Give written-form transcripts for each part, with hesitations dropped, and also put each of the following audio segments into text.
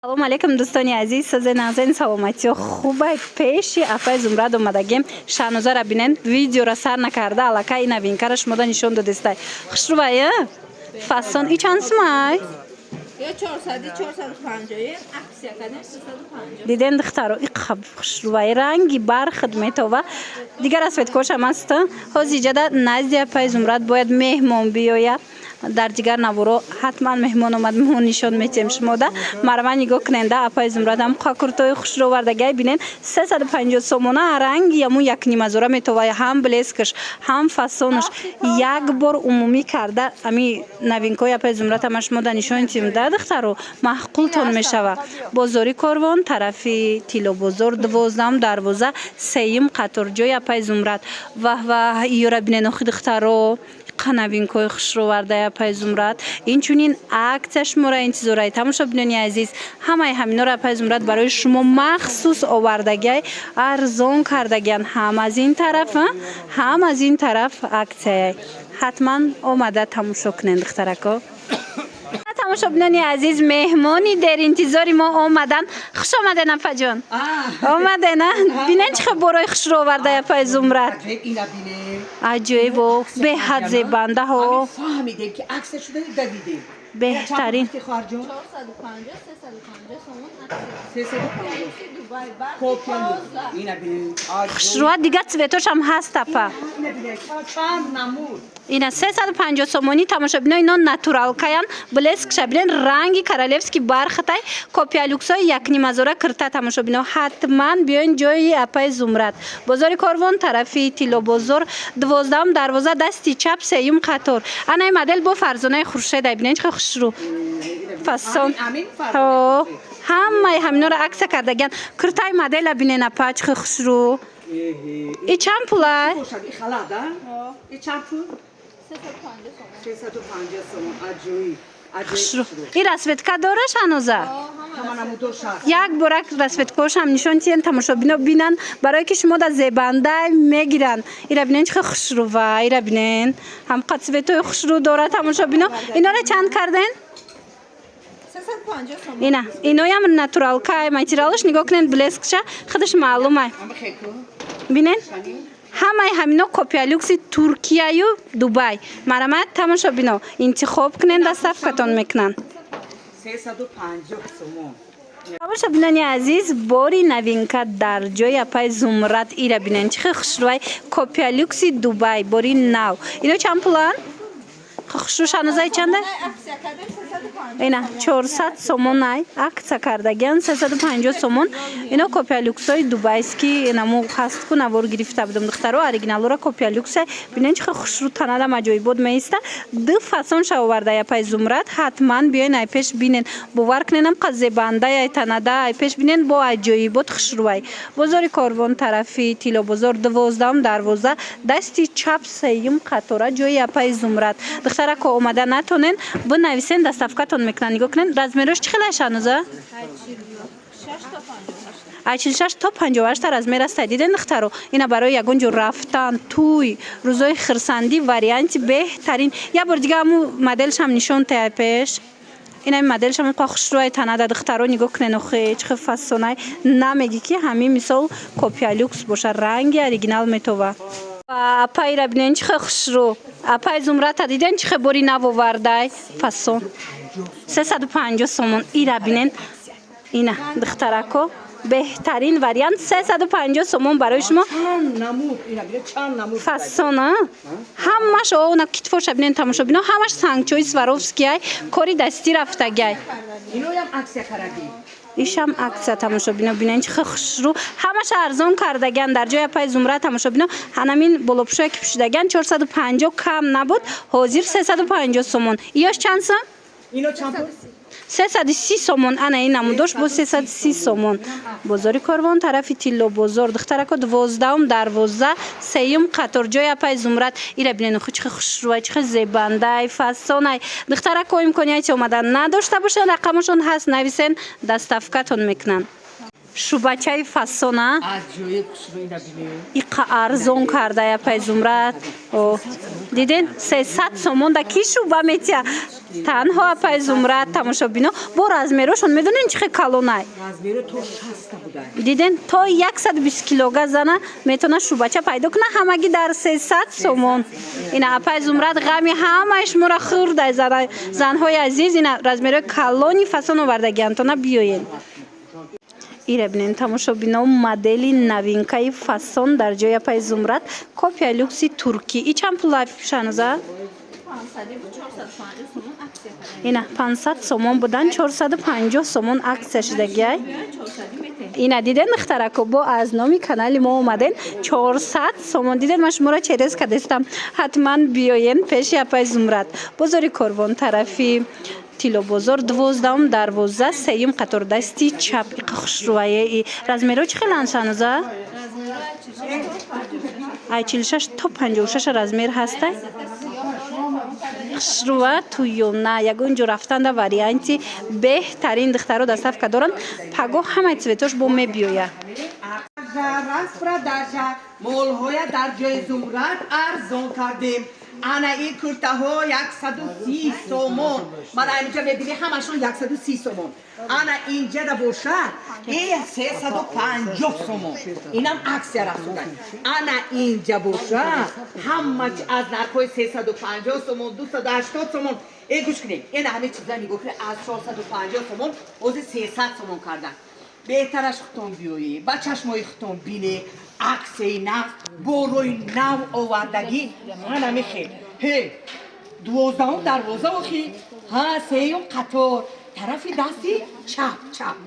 Салому алейкум, дӯстони азиз, созен, нағзен, саломатиё хубай? Пеши апаи Зумрад омадагем. Шаҳнозара бинен, видеора сар накарда, аллакай ина новинкара шумода нишон додестай. Хушрувай фасон. И чанд сумай? Ё 400, 450, акция кардем, 350. Диден, духтаро, иқа хушрувай, ранги бархат метова, дигар расцветкошам аст. Ҳозир иҷада назди апаи Зумрад бояд меҳмон биёяд. Дар дигар наворо ҳатман меҳмон омад, мо нишон метиҳем шумода. Марама нигоҳ куненда, апаи Зумрад ҳам куртои хушро овардагай. Бинен, 350 сомона, ранги яму якнимазора метова, ҳам блескаш, ҳам фасонаш. Як бор умумӣ карда, ами новинкои апаи Зумрад ҳама шумода нишон тиҳем да, духтаро, маъқултон мешава. Бозори Корвон, тарафи Тиллобозор, 12-ам дарвоза, сеюм қатор, ҷои апаи Зумрад. Ваҳ, ваҳ, иёра бинен, охи, духтаро, новинкои хушро овардаи апаи Зумрад. Инчунин акция шуморо интизорай. Тамошобинони азиз, ҳамаи ҳаминҳоро апаи Зумрад барои шумо махсус овардагиай, арзон кардагиан. Ҳам аз ин тараф, ҳам аз ин тараф акцияй. Ҳатман омада тамошо кунен, духтарако. Тамошобинони азиз, меҳмони деринтизори мо омадан. Хуш омаден, апаҷон, омаден. Бинен, чӣ хел борои хушро овардаи апаи Зумрад. Аҷоибо, беҳад зебандаҳо. Фаҳмидем, ки акция шуда, давидем. Беҳтарин. Хоҳарҷон. 450, 350 сомон акция. 350. Дубай бархат. Копия. Ина бинем. Хушрӯа, дигар цветошам ҳаст, апа. Ина бинем, чанд намуд. Ина 350 сомонӣ, тамошобино. Ино натуралкаян, блескша бинен, ранги королевский бархатай, копия люксои якнимазора кирта. Тамошобино, ҳатман биёин ҷои апаи Зумрад, бозори Корвон, тарафи Тиллобозор, 12-ам дарвоза, дасти чап, сеюм қатор. Анаи модел бо Фарзонаи Хуршедай, бинен, чӣ хушрӯ фасон. Амин. Ҳо, ҳамаи ҳаминора акция кардагиян. Киртаи модела бинен, апа, чӣ хел хушрӯ. И чанд пулай? Бошад, и халат, а? И чанд пул? 350 сомон. 350 сомон. Аҷоиб. Хушрӯ. И расцветка дора, Шаҳноза? Ҳама намудош ҳаст. Як борак расцветкошам нишон тиҳен, тамошобино бинанд, барое ки шумо да зебандай мегиранд. Ира бинен, чӣ хел хушрӯва. Ира бинен, ҳамқа цветои хушрӯ дора. Тамошобино, инора чанд карден? 350 сомон. Ина иноям натуралкай, материалаш нигоҳ кунед, блескша худаш маълумай. Ама хеку. Бинен, ҳамаи ҳамино копия люкси Туркияю Дубай. Марамат, тамошобино, интихоб кунен, доставкатон мекунанд. 350 сомон. Тамошобинони азиз, бори новинка дар ҷои апаи Зумрад. Ира бинен, чӣ хел хушрӯай, копия люкси Дубай, бори нав. Ино чанд пуланд, хушрӯ, Шаҳнозаи, чанда? Акция кардем, 350. Ина 400 сомонай, акция кардагиан, 350 сомон. Ино копия люксои дубайский наму ҳаст ку, навор гирифта будам, духтаро. Оригиналора копия люкса. Бинен, чӣ хел хушрӯ, танадам аҷоибот меиста. Ду фасон ша оварда апаи Зумрад. Ҳатман биёен, ай пеш бинен, бовар куненам, қа зебандай ай танада. Ай пеш бинен, бо аҷоибот хушрӯай. Бозори Корвон, тарафи Тиллобозор, 12-ам дарвоза, дасти чап, сеюм қатора, ҷои апаи Зумрад. Духтарако, омада натонен, бинависен, доставкатон мекунанд. Нигоҳ кунед, размерош чӣ хел, Шаҳноза? 6 то 58. Ай 46 то 58 размер аста. Диден, духтаро, ина барои ягон ҷо рафтан, тӯй, рӯзои хирсандӣ варианти беҳтарин. Як бор дига ҳаму моделшам нишон тея пеш. Ина моделшам қа хушрӯай танада. Духтаро, нигоҳ кунен, охе, чӣ хел фасонай, намегӣ, ки ҳамин мисол копия люкс боша, ранги оригинал метова. Апайра бинен, чӣ хел хушрӯ. Апай Зумрата диден, чӣ хел бори нав овардай, фасон, 350 сомон. Ира бинен, ина, духтарако, беҳтарин вариант, 350 сомон барои шумо. Чанд намуд, ина бина, чанд намуд. Фасона ҳамаш она китфоша бинен, тамошобино, ҳамаш сангчои Сваровскиай, кори дастӣ рафтагиай. Иноям акция карагӣ. Ишам акция. Тамошобино, бинен, чӣ хел хушрӯ, ҳамаша арзон кардагиан дар ҷои апаи Зумрад. Тамошобино, ҳанамин болопӯшое ки пӯшидагиан, 450 кам набуд, ҳозир 350 сомон. Иёш чанд сом? Ино чанд пул? 330 сомон. Ана ин намудош бо 330 сомон. Бозори Корвон, тарафи Тиллобозор, духтарако, 12-ум дарвоза, сеюм қатор, ҷои апаи Зумрад. Ира бинен, чӣ хел хушрӯай, чӣ хел зебандай фасонай. Духтарако, имконияти омадан надошта бошанд, рақамошон ҳаст, нависен, доставкатон мекунанд. Шубачаи фасона. Аҷоиб хушрӯ, ина бинед. Иқа арзон карда япай Зумрат. О, диден, 300 сомон да ки шуба метия? Танҳо апай Зумрат. Тамошобино, бо размерошон медонен, чӣ хел калонай. Размеро то 60-та будай. Диден, то 120 килога зана метавона шубача пайдо куна, ҳамагӣ дар 300 сомон. Ина апай Зумрат ғами ҳамаи шуморо хӯрдай. Занҳои азиз, ина размерои калони фасон овардагиантона, биёен. Ира бинем, тамошобино, модели новинкаи фасон дар ҷои апай Зумрат, копия люкси туркӣ. И чанд пула, Шаноза? 500 буд, 450 сомон акция кардем. Ина 500 сомон будан, 450 сомон акция шудагиай. Биён, 400 метем. Ина диден, духтарако, бо аз номи канали мо омаден, 400 сомон. Диден, ман шуморо через кадестам. Ҳатман биёен пеши апай Зумрат, бозори Корвон, тарафи Тиллобозор, 12-ум дарвоза, сеюм қатор, дасти чап. Иқа хушрӯае. И размеро чӣ хеланд, Шаноза? Размеро 46 то 56. Ай 46 то 56 размер ҳастай. Хушрӯа, туёна, ягон ҷо рафтанда варианти беҳтарин. Духтаро доставка доранд, пагоҳ ҳамаи цветош бо мебиёяд. Распродажа молҳоя дар ҷои Зумрат арзон кардем. Ана ин куртаҳо 130 сомон. Мана инҷа мебинӣ, ҳамашон 130 сомон. Ана инҷада бошад, и 350 сомон, инам акция расодан. Ана инҷа бошад, ҳама чи аз нархҳои 350 сомон, 280 сомон. Э, гӯш кунед, ина ҳамин чиза нигоҳ кунед, аз 450 сомон ҳозир 300 сомон кардан. Беҳтараш худтон биёӣ, ба чашмои худтон бине. Аксияи нав, борои нав овардагӣ. Мана мехел ҳе, 12-ум дарвоза, охи ҳа, сеюм қатор, тарафи дасти чап,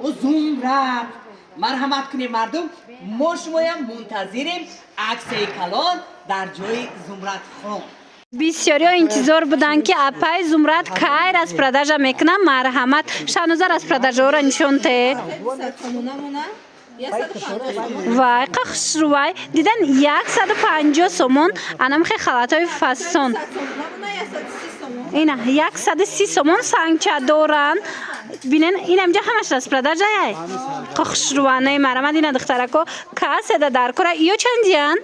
о Зумрат. Марҳамат кунем, мардум, мо шумоям мунтазирем. Аксияи калон дар ҷои Зумратхон. Бисёриҳо интизор буданд, ки апай Зумрат кай распродажа мекунам. Марҳамат, Шаноза, распродажаҳоро нишон те. 100 сомона мона, 150 сомон. Вай, қа хушрӯвай. Дидан, 150 сомон анамхе халатҳои фасон. 100 сомона мона, 130 сомон. Ина 130 сомон сангча доранд, бинен. Инамҷа ҳамаш распродажаяй. Қа хушрӯванаи. Марҳамат, ина духтарако, каседа дар кора. Ё чандиянд?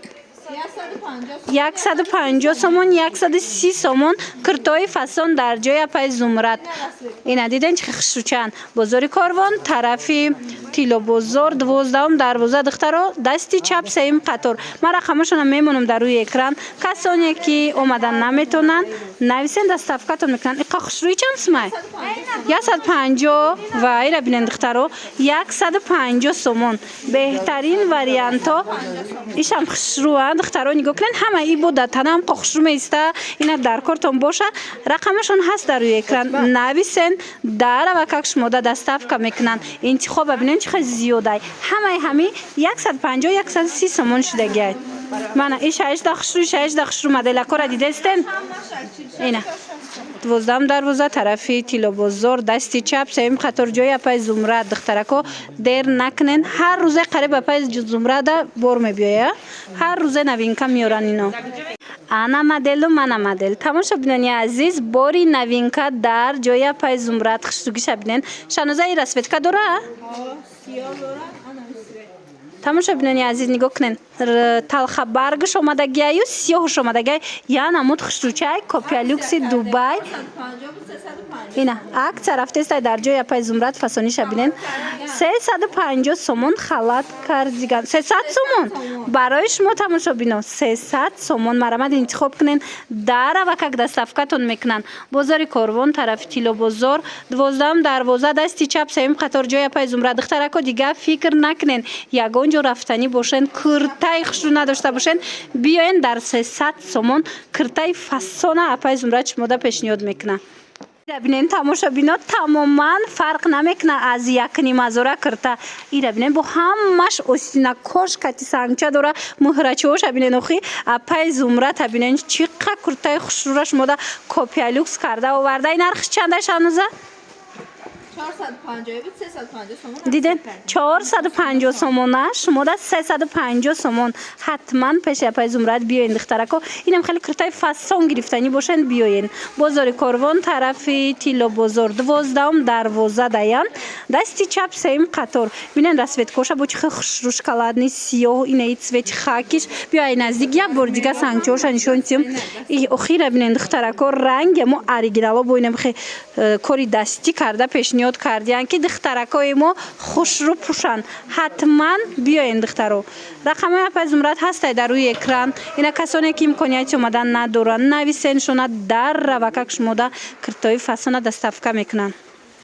150. 150 сомон, 130 сомон киртои фасон дар ҷои апай Зумрат. Ина диден, чӣ хушрӯчанд. Бозори Корвон, тарафи Тиллобозор, 12-ум дарвоза, духтаро, дасти чап, сеюм қатор. Ман рақамашонро мемонам дар рӯи экран. Касоне ки омадан наметонанд, нависен, доставкатон мекунанд. Иқа хушрӯи чанд сумай? 150. Ва ира бинен, духтаро, 150 сомон, беҳтарин вариантҳо. Ишам хушрӯа, духтаро, нигоҳ кунед. Ҳама и бо дар танаам қа хушрӯ меиста. Ина дар кортон боша, рақамашон ҳаст дар рӯи экран, нависен, даравакак шумода доставка мекунанд. Интихоба бинен, чӣ хел зиёдай. Ҳамаи ҳами 150, 130 сомон шудагиай. Мана и шашда хушрӯ, шашда хушрӯ моделакора дидестен. Ҳамаш 46 Ина. то 60. 12-ум дарвоза, тарафи Тиллобозор, дасти чап, сеюм қатор, ҷои апай Зумрад. Духтарако, дер накунен. Ҳар рӯзе қариб апай Зумрада бор мебиёя, ҳар рӯзе новинка меоран ино. Ана моделу мана модел. Тамошобинони азиз, бори новинка дар ҷои апай Зумрад. Хушрӯгиша бинен. Шаноза, и расцветка дора? Сиёҳ дорад, ана цвет. Тамошобинони азиз, нигоҳ кунед, талхабаргш омадагиаю, сиёҳш омадагиай. Я намуд хушрӯчай, копия люкси Дубай. 450 буд, 350. Ина акция рафтестай дар ҷои апай Зумрат. Фасониша бинен, 350 сомон халат, кардиган 300 сомон барои шумо, тамошобино, 300 сомон. Марамад, интихоб кунен, даравакак доставкатон мекунанд. Бозори Корвон, тарафи Тиллобозор, 12-ум дарвоза, дасти чап, сеюм қатор, ҷои апай Зумрат. Духтарако, дига фикр накунен, ягон ҷо рафтанӣ бошен, куртаи хушрӯ надошта бошен, биёен, дар 300 сомон куртаи фасона апай Зумрат шумода пешниҳод мекунад. Ира бинен, тамошобино, тамоман фарқ намекунад аз якнимазора кирта. Ира бинен, бо ҳамаш остинакош кати сангча дора, муҳрачиҳоша бинен. Охи, апай Зумрата бинен, чӣ қа куртаи хушрӯра шумода копия люкс карда оварда. И нархш чанда, Шануза? 450 буд, 350 сомон. Диден, 450 сомона шумо да 350 сомон. Ҳатман пеши апаи Зумрад биёен, духтарако. Инам хеле куртаи фасон гирифтанӣ бошен, биёен бозори Корвон, тарафи Тилло бозор, 12-ум дарвоза даян, дасти чап, сеюм қатор. Бинен, расцветкоша бо чӣ хел хушрӯ, шоколадный, сиёҳ, инаи цвети хакиш. Биёй наздик, як бор дига сангчоша нишон тиём. И охира бинен, духтарако, ранги мо оригинало бо инам хе кори дастӣ карда пешниҳод кардиян, ки духтаракои мо хушрӯ пӯшанд. Ҳатман биёен, духтаро. Рақамҳои апаи Зумрад ҳастай дар рӯи экран. Ина касоне ки имконияти омадан надоранд, нависен шона, дар равакак шумода киртои фасона доставка мекунанд.